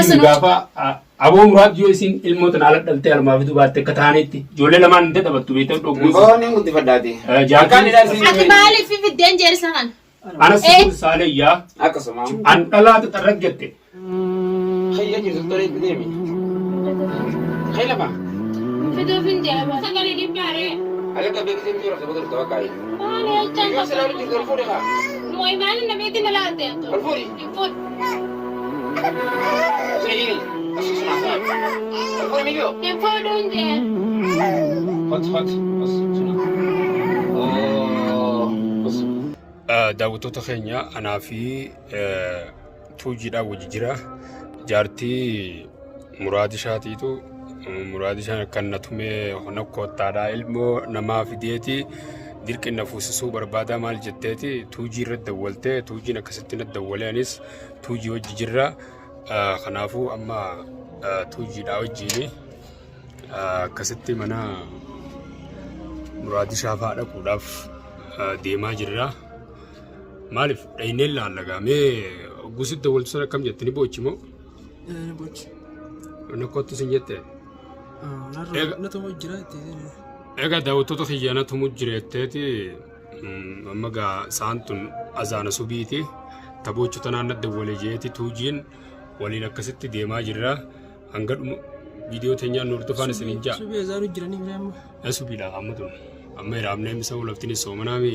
Rabbiin gaafa aboo muraad yoo isin ilmoo tana ala dhaltee almaa fiduu baatte akka taanetti ijoollee lamaan hin dadhabattu beektan dhogguu. Boo ni guddifadhaati. Jaartiin- Akkaan ilaalchi. Ati maaliif fiddeen jeersa kana? Anas Eh. kun saalayyaa Akkasuma. an dhalaa xaxarraggatte. Hayya jirtu tolee deemi. Hayya lafa. Fiduuf hin deema. Sagalee dhibbaaree. Akka beeksisee miti rafta boqotu tawakkaayi. Maali jechaan Yoo silaa jirtu ol fuudhi kaa. Mooyi maali na beekti na laalte? Ol fuudhi. Hin fuudhu. Sini jini. Asuma suna. Ol fuudhi miyyoo. Hin fuudhu hin jee. Hot hot. As suna. Oh. As. Daawwattoota keenya anaa fi tuujiidhaan wajji jira. Jaartii muraadi ishaatiitu muraadi ishaan akkan na tumee hona koottaadhaa ilmoo namaa fideeti dirqi na fuusisuu barbaadaa maal jetteeti tuujii irra dawwaltee tuujiin akkasitti na dawwalee anis tuujii wajji jirra. Kanaafuu amma tuujiidhaa wajjiini akkasitti mana muraadi ishaa fa'aa dhaquudhaaf deemaa jirra. Maaliif dhaynee laalla gaa mee gusitti dawwaltu sana akkam jette ni boochi moo? Ni boochi. Na kottu sin jette. Na tumu jira itti. Egaa daawwattoota kiyya na tumu jira jetteeti amma gaa sa'aan tun azaana subiiti tabochu tanaan na dawwale jeeti tuujiin waliin akkasitti deemaa jirra hanga dhuma viidiyoo teenyaan nu hordofaan isiniin ja'a. Subii azaanu jiranii bira amma. Subiidha amma tun amma hiraamnee misa laftinis soomanaami.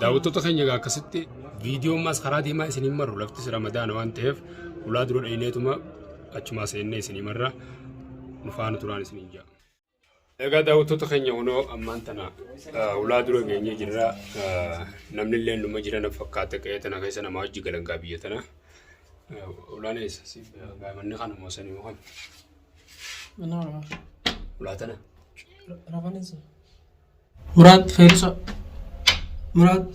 Daawwattoota keenya egaa akkasitti viidiyoo ammaas karaa deemaa isin hin marru laftis ramadaana waan ta'eef ulaa dura dhayneetuma achumaa seennee isin marra nu faana turaan isin hin ja'a. Egaa daawwattoota keenya kunoo ammaan tana ulaa dura geenyee jirra. Namni illee numa jira na fakkaata qe'ee tana keessa namaa hojii galangaa biyya tana. Ulaan eessa? Manni kana moo sanii moo kana? Ulaa tana. Rafanis. Muraad Feerisa. Muraad.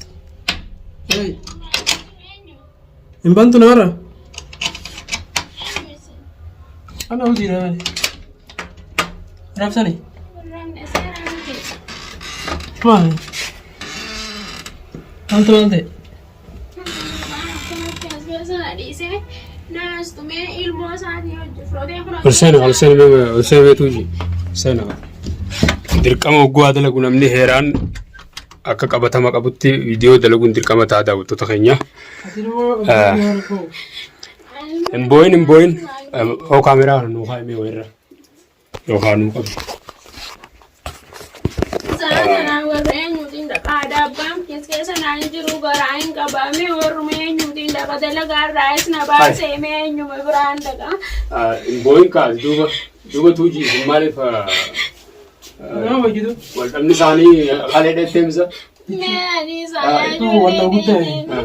Hey. Hin bantu namarra. Ana hojii dha. Rabsani. Maali? Maaltu maal ta'e? Ol seena ol seena ol seena beetuu ji seena. Dirqama oggaa dalagu namni heeraan akka qabatama qabutti viidiyoo dalaguun dirqama ta'a daawwattoota keenya. Hin boo'in hin boo'in. Oo kaameraa kana nuu kaa'imee wayirra. Yookaan nuu qabi. Isaan kanaan warra eenyuutiin dhaqa aadaa abbaan keessa keessa naan jiru garaa hin qabaame warruma eenyuutiin dhaqa dalagaa irraayis na baasee mee eenyuma biraan dhaqa. Hin boo'in kaas duuba duuba tuujii isin maaliif Nama hojjetu. wal dhabni isaanii kalee dheettee misa? Mee ani isaan Walla guddaa.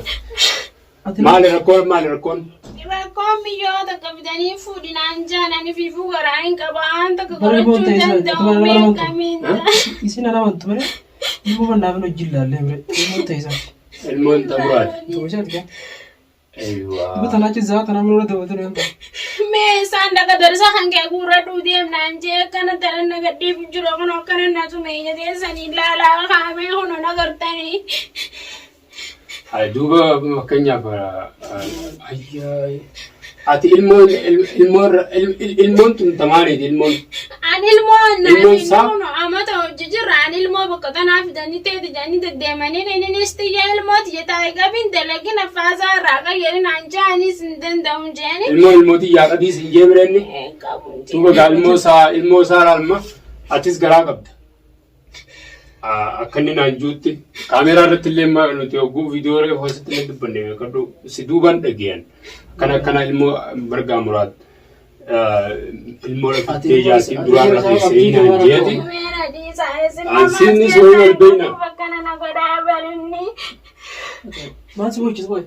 Maali rakkoon maali rakkoon? Rakkoon biyyoota takka fidanii fuudhinaan jaanan fiifuu garaa hin qabaan takka Bara godhachuu boonta hin isa- danda'u bara mee boonta. akkamiin. Isin ana amantu malee ilmoo mannaaf hin hojii ilaallee bire ilmoon ta'e isaati. Ilmoon xaburaati. Ta'uu isaati gaa. Eeywa. Duba tanaa achi zaa tanaa mana dabalatu ni ta'u. Mee isaan dhaqa darsa kan kee guurradhuu deemnaan jee akkana tanan na gadhiifu jiru kun akkana na tume ija teessanii ilaalaa kaamee kun na gartanii. Ay, Duuba fakkeenyaaf ayyaa ati ilmoon ilmoon ilmoon tun tamaaniiti ilmoon. An ilmoo Ilmoon isaa? kun amata hojii jirra an ilmoo bakka tanaa fidanii teeti jedhanii deddeemanii innis tiyya ilmoo tiyya taa'e qabiin dalagin affaasaa irraa qayyarin an jaanis hin danda'u jeeni. Ilmoo ilmootii yaa qabii siin jee mireenni. Qabu. Duuba gaa ilmoo isaa laalma atis garaa qabda. Akka inni naan juutti kaameeraa irratti illee nuti hogguu viidiyoo reefu asitti illee dubbanne beekadhu si duubaan dhageeyan. Akkana akkana ilmoo bargaa muraat ilmoo lafittee jaartiin duraan rafeessee naan jeeti. Ansiinni sooyi wal beekna. Akkana na godhaa barinni. Maal si hojjetu boy?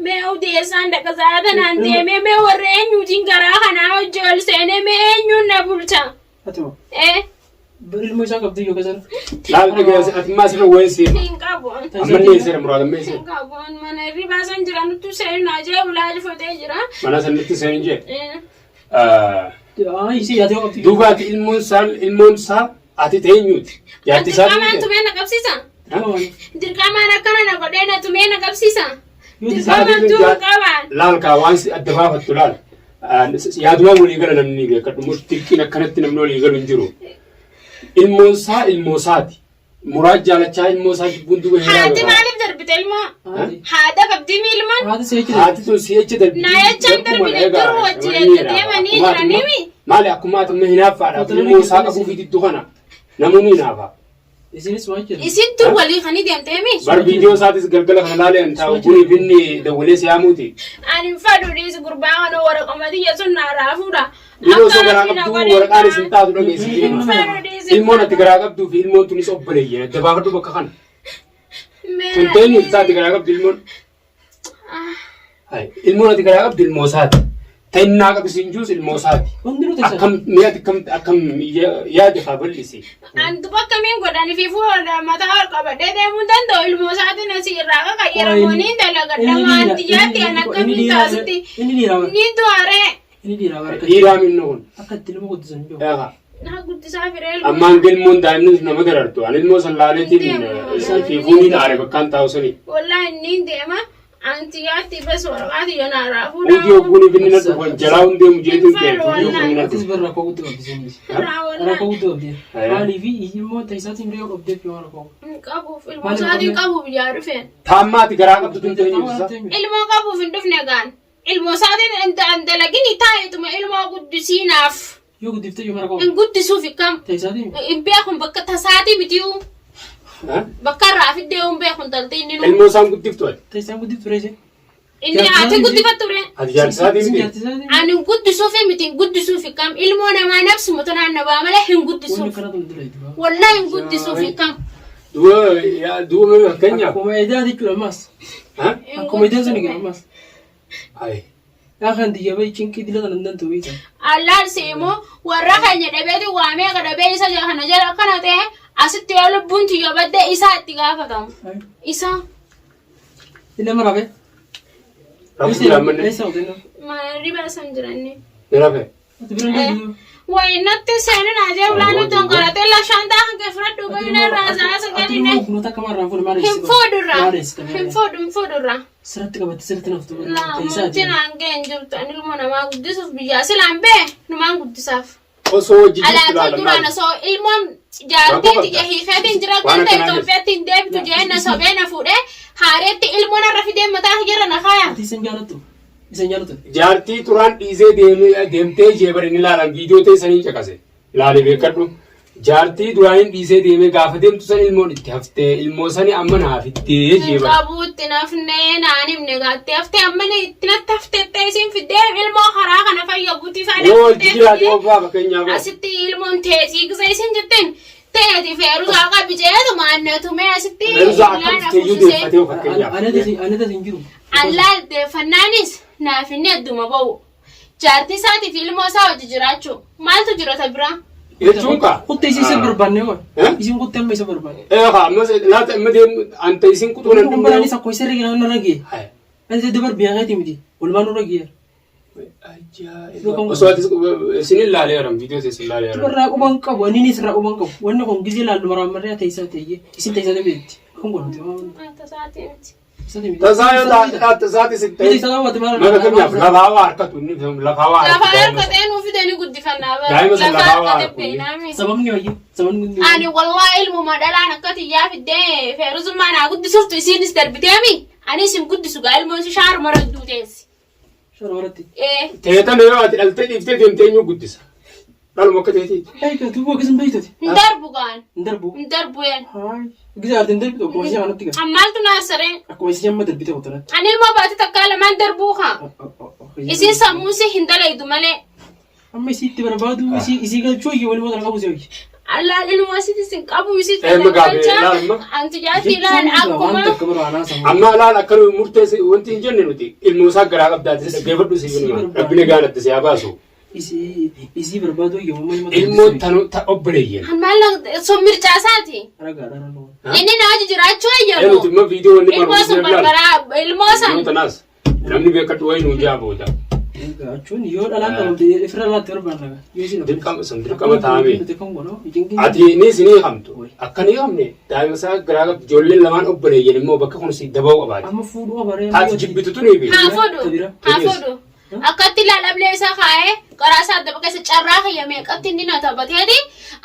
Mee odeessaan dhaqa sa'a tanaan deemee mee warra eenyuutiin garaa kanaa hojii ol seenee mee eenyuun na bulcha? Ati moo? Eh, Ilmoo isaa qabdi yoo gasan. Laal dhageesse ati maa sirra wayin seema. hin qabu. Ammallee seera muraad ammallee seera. Hin qabu. Mana hirribaa san jira nutti seenu ajee ulaa cufatee jira. Mana sanitti seen jee. Eh, Ah, isii yaatee qabdi. Duuba ati ilmoon isaa ati teenyuuti. Jaarti isaa Dirqamaan tumee na qabsiisa. Dirqamaan akkana na godhee na tumee na qabsiisa. Yoo Dirqamaan tumuu qabaan. Laal kaa waan si adda baafattu laal. Yaadumaa walii gala namni beekadhu. Murtiiqiin akkanatti namni walii galu hin jiru. Ilmoon isaa ilmoo isaati. Muraad jaalachaa ilmoo isaa jibbuun duuba hin Haati maaliif darbite ilmoo? Haadha qabdii mi ilmoon? Haati si'achi Haati tun si'achi darbite. Na jechaan darbine dur wajji deemanii jiranii mi? Maali akkuma ati amma hinaaffaadhaaf ilmoo isaa qabuuf diddu kana namoonni hinaafa. Isinis waan jedhu. Isin dur walii kanii deemtee mi? Bar viidiyoo isaatis galgala kana laalee an taa'u kuni finni dawwalee siyaamuuti. Ani hin fadhu dhiisi gurbaa kana waraqama tiyya sun naa raafuudha. Ilmoo osoo garaa qabdu waraqaan isin taatu dhageessi Hin jirma. fadhu dhiisi. Ilmoon ati garaa qabduu fi ilmoon tunis obboleeyyan adda baafadhu bakka kana. Tun teenyu isaati garaa qabdu ilmoon. Hai, ilmoon ati garaa qabdu ilmoo isaati. Ta'innaa qabdu siin juus ilmoo isaati. Hundinuu teessan. Akkam mee ati akkam akkam yaadi haa bal'isi. An duba akkamiin godhani fi fuula mataa ol qabadhee deemuu hin danda'u ilmoo isaatiin asii irraa qaqayyaramuun dalagadha waan xiyyaatti an akkamiin taasisti. Inni dhiiraa bara. Ni du'aree. Inni dhiiraa bara. Dhiiraa minni kun. Akka itti ilma guddisan jiru. Eegaa. Na guddisaa firee ilmoo. Ammaan ilmoon daa'imni nama darartu. Ani ilmoo san laaleetiin fiifuun hin aare bakkaan taa'u sani. Wallahi inni deema antiyaatti bas waraqaati yana raafuudha. Hojii ogguun finni na dhufan jalaa hundee mujeetiin kee tuyyuu finni na Atis dhufu. bara rakkoo guddoo qabdi isinis. Raawwannaa Rakkoo guddoo qabdi. Aye. Maaliif ilmoo teessaatiin reefu qabdeef yoo rakkoo. hin qabuuf ilmoo isaatiin qabuuf yaa dhufeen. Taammaa ati garaa qabdu tun ta'e ibsa. Ilmoo qabuuf hin dhufne gaan. Ilmoo isaatiin hin dalagini taa'etuma ilmoo guddisiinaaf. Yoo guddiftee yoo rakkoo. Hin guddisuuf kam. Teessaatiin. Hin beekun bakka tasaatii mitiyuu. Bakka irraa fiddee hin beekun taltee inni nu. Ilmoo isaan guddiftu ati. Teessaan guddiftu reese. Inni haati guddifattu ree. Ati jaartisaatiin miti. Jaartisaatiin. Ani hin guddisuuf miti hin guddisuuf kam ilmoo namaa nafsuma tanaan na baa malee hin Wanni guddisuuf. akkana tun dura itti ba'a. Wallahi hin guddisuuf kam. Du'a yaa du'a mee fakkeenyaaf. Akkuma edaa jechuudha ammas. Akkuma edaa suni gara ammas. Ayi. Yaa kan diyyabee cinqii dila sana hin danda'u beekta. Allaan seemoo warra keenya dhabeeti waamee ka dhabee isa kana jala akkana ta'e asitti yoo lubbuun tiyya badde isaa itti gaafatamu. Isa Inni nama rafee. Rafu jira manne. Eessa qote inni? riba san jiranni. Ni rafe. Ati bira hin jiru. Wayi natti seenin ajee ulaan utuun qaratee lashaan ta'a fudhadhu bayina irraa sa'a Ati sagalii immoo kunuunta akka maarraan fuudhe maal hin eessisa? fuudhurraa Maal eessisa? hin fuudhu hin fuudhurraa. Sirriitti qabatte sirriitti naftu. Laamutti naan ga'e hin jirtu ani ilmoo namaa guddisuuf biyyaa silaan bee numaan guddisaaf. Osoo hojii jirtu Alaatoo ilaala duraan maali? osoo ilmoon jaartii Rakkoo tiyya qabda. hiikeetiin jira Waan ganda akkanaa Itoophiyaatti hin deebitu jeen na sobee na fuudhee haareetti ilmoon irra fidee mataa jira na kaaya. Ati isan jaalattu? Isan jaalattu? Jaartii turaan dhiisee deemee deemtee ishee bari ni ilaalan viidiyoo ta'e saniin caqase. Ilaalee beekadhu. Jaartii duraaniin dhiisee deemee gaafa deemtu san ilmoon itti haftee ilmoo sani amma naa fittee ishee bari. Qabuutti nafnee naan himne gaattee haftee amma itti natti haftettee isin fiddee ilmoo karaa kana fayya butii faana Yoo hojii jiraate obbaa fakkeenyaaf. Asitti ilmoon teetii gisa isin jetteen teeti feerusaa qabi jeetu maannatumee asitti Feeruzaa akkam fiteeyyuu deeffatee fakkeenyaaf. Ani tasi hin jiru. Allaal deeffannaanis naaf inni adduma ba'u. Jaartii isaatii fi ilmoo isaa wajji jiraachuu maaltu jira ta biraa? Jechuun kaa. Kuttee isin isa barbaanne hoo? Eh? Isin kuttee amma isa barbaanne. Ee kaa amma laata amma deemu anta isin kutuu nan Kun dhumne. baraanis akkuma isa irra nurra ga'e. Ani isa dabar biyya keetii miti. Walumaa nurra ga'e. Ajaa'iba. Osoo ati isin ilaaleeran viidiyoo isin ilaaleeran. Irraa quban qabu aniinis irraa quban qabu. Wanni kun gizee laallu maraamarree teessaa ta'e isin teessaa ta'e beekti. Kun godhuti. Tasaatii miti. Tasaa yoo taate tasaati si ta'e. Tasaa waati maal Mana keenyaaf lafaa waa harkatu inni lafaa waa Lafa harkatu. harka ta'e nuu fidanii guddifannaa bara. Daa'ima sana Lafa lafaa waa harka harku. ta'e Sababni wayii sababni Ani wallahi ilmuma dhalaan akka xiyyaa fiddee feeruzummaa naa guddisuftu isiinis darbiteemi. Ani isin guddisu gaa ilmoon si shaaruma radduu teessi. Shamarratti. Ee Teetan yoo ati dhaltee dhiiftee deemtee eenyu guddisa? Dhaluma akka teetiiti. Egaa duuba akkasuma beektati. hin darbu gaan Hin darbu. hin darbu een. Haay. Gizee arti hin darbitu akkuma ishee kanatti gaa. Ammaaltu naarsaree. Akkuma ishee amma darbite qotanatti. Ani ilmoo baate takkaa lamaan darbuu kaa. Isin sammuu si hin dalaydu malee. Amma isii itti barbaadu isii isii galchuu iyyuu walumaa kana qabu si hojii. Allaan ilmoo isitti sin qabu isitti Ee, magaabee, ilaal amma. Anti jaatti ilaal Waan akkuma. takka bara anaa sammuu. Amma laal akka nuyi murteessi wanti hin jenne nuti ilmoo isaa garaa qabdaati dhaggeeffadhu si jenna. Rabbi nagaan itti si haa baasu. Isii isii barbaadu iyyuu walumaa Ilmoo tanu ta obboleeyyan. Maal sun mircaasaati. Ragaadha rarroo. Inni na wajji jiraachuu Ee ayyamu. nuti immoo viidiyoo wanni Ilmoo sun barbaraa ilmoo Ilmoo san. tanaas namni beekadhu wayii nuun jaa booda. Egaa jechuun yoo dhalaan qabamte ifirra laatti barbaadna. Yoo isin Dirqama sun dirqama taa'ame. Nuti kan godhu ijingi. Ati ni isinii hamtu. Akka ni hamne daa'ima isaa garaa qabdi ijoolleen lamaan obboleeyyan immoo bakka kun si daba'uu qabaati. Amma fuudhuu abaree. Taati jibbitu tunii fi Haa fuudhu. Haa fuudhu. Akkatti ilaalablee isaa kaa'ee qaraa isaa adda baqeessa carraa kiyya meeqatti inni na taphateeti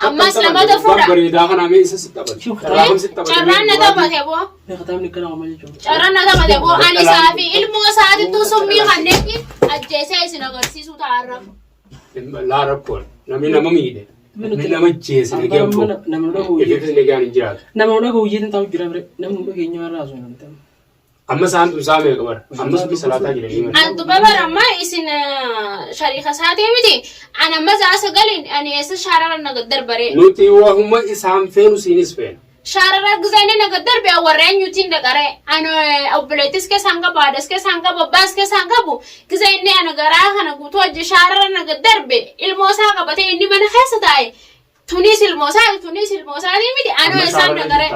ammas lamata fuudha. Bareedaa kanaa mee isa si taphate. Carraa kam si taphate? Carraan na taphate boo. Kitaabni akkana maal jechuudha. Carraan na taphate boo. Ani isaa fi ilmoo isaatittuu summii kanneetti ajjeesee isin agarsiisuu ta'arra. Laa rakkoon namni nama miidhe. Namni nama jeese nagaan boo. Namni dhaga'u Ififis nagaan hin jiraatu. Nama dhaga'u hojjetan ta'u jira bire. Namni dhageenya irraa osoo hin ta'u. Amma isaan tumsaa meeqa bara? Amma subii salaataa jiranii bara. An duba bara amma isin shariika isaatii miti. An amma sa'a sagaliin ani eessa shaarara na gaddarbare. Nuti waahuma isaan feenu siinis feena. Shaarara gizeenii na gaddarbe warra eenyuutiin dhaqare. An obboleettis keessaan qabu, haadhas keessaan qabu, abbaas keessaan qabu. Gizeenii ana garaa kana guutuu hojii shaarara na gaddarbe ilmoo isaa qabatee inni mana keessa taa'e. Tunis ilmoo isaa, tunis ilmoo isaatii miti. Anu eessaan dhaqare.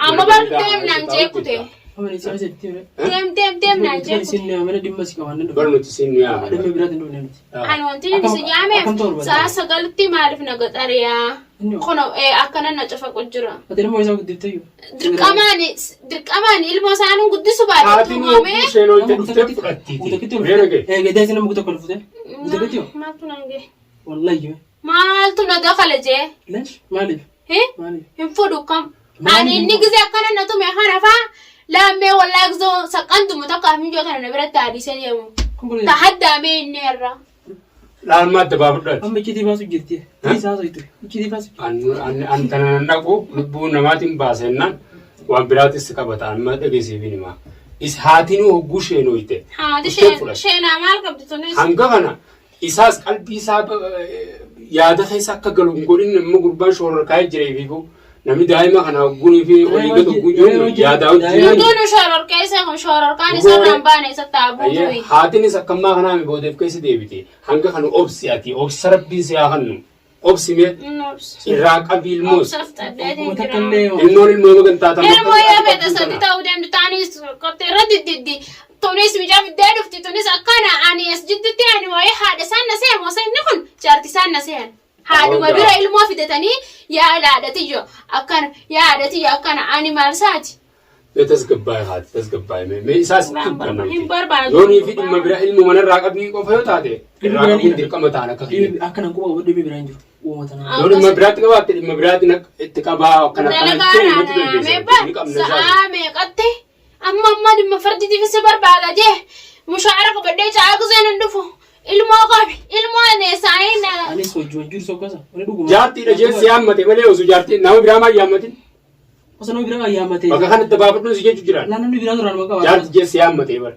Amma bar deemnaan jeekute. Amma isaa isatti bire. Deem deem deemnaan jeekute. Isin mana dhimma si qaban Bar nuti siin nu yaamne. Dhimma biraatiin dhufne miti. Ani wanti inni si yaameef sa'a sagalitti maaliif na gaxariyaa? Kun akkana na cafaqu jira. Ati ilmoo isaa guddifte iyyuu. Dirqamaan dirqamaan ilmoo isaanii guddisu baay'ee Haatiin tuumamee. isheen hojii dhuftee fudhattiiti. Meera ga'e. Gadaa isin nama guutuu kolfute. Guutuu yoo. Maaltu na ga'e? Wallahi. Maaltu na dakala jee? Leesh maaliif? Maaliif? Hin fudhu kam? Ani inni gizee akkana na tume kana faa laammee wallaa gizoo saqqantumu tokko afin kana na biratti haadhisee deemu. Kun Ta haddaamee inni irra. Laalmaa adda baafudhaati. Amma icciitii baasu jirti. Isaa haasoftu. Icciitii baasu. An tana nan dhaqu lubbuu namaatiin baasennaan waan biraatis qabata amma dhageessiif himaa. Is haatiin hogguu isheen hoyte. Haati Dhuftee fudhatti. sheenaa maal qabdi tunis? Hanga kana isaas qalbii isaa yaada keessa akka galu hin godhin amma gurbaan shoorarkaa'ee jira ifiifuu. Namni daa'ima kana hogguunii fi olii gad hogguu jiru yaadaa hojii. Nutuun shororkeessa kun shororkaan isa irraan baane isa taabuutu. Haatinis akkammaa kanaa mi boodeef keessa deebite hanga kana obsi ati obsa rabbiin si haa kennu obsi mee irraa qabi ilmoos Uummata illee ilmoon ilmoo magantaa ta'an Ilmoo yoo fedha sadi ta'uu deemtu taanis qottee irra diddiddi. Tunis mucaa fiddee dhufti tunis akkana ani as jidduutti ani waa'ee haadha isaan na se'an osoo inni kun jaarti isaan na se'an. Haadhuma bira ilmoo fidatanii yaa haadhatiyyo akkana yaa haadhatiyyo akkana ani maal isaati? Mee tasgabbaa'e haati tasgabbaa'e mee mee isaas itti dubbanna Hin barbaadu. Yoonii fi dhimma bira ilmu manarraa qabii qofa yoo taate irraa qabuun dirqama ta'an akka kiyya. Akka nan quba qabu dhimmi biraan jiru. Uummata nama. Yoo dhimma biraatti qabaatte dhimma biraatti itti qabaa akkana akkana Dalagaa jettee himatu naannoo dandeessa. Ni qabna isaati. sa'aa meeqatti amma amma dhimma fardiitiif si barbaada jee mushaara qabadhee caa giseen hin dhufu ilmoo qabi ilmoo aneessaanii na Anis hojii hojii jiru sokkasa. Wani dhuguma. Jaartiidha jee si yaammate malee osoo jaartii nama biraa maa yaammatin? Osoo nama biraa yaammatee. Bakka kanatti baafadhuun si jechuu jiraan. Laa namni biraa duraan maqaa Jaarti jee si yaammate bara.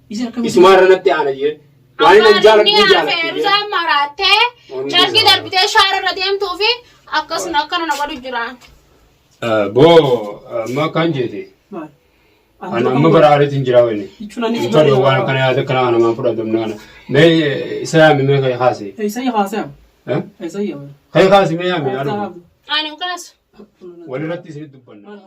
Isi akkamitti. Isumaa irra natti aana jee. Waan inni jaaladhu ni jaalatti jee. Feeruzaa maraattee carqii darbitee shaara irra deemtuu fi akkasuma akkana na godhu jiraan. Boo amma akkaan jeete. Maal? Ani amma bara aariitiin jira wayne. Jechuun anis Tole waan kana yaada kana namaan fudhatamne kana. Mee isa yaami mee ka'e kaase. Isa haasa'am. Isa yaame. Ka'e kaase mee yaami yaadu. Ani hin kaasu. Walirratti isinit dubbanna.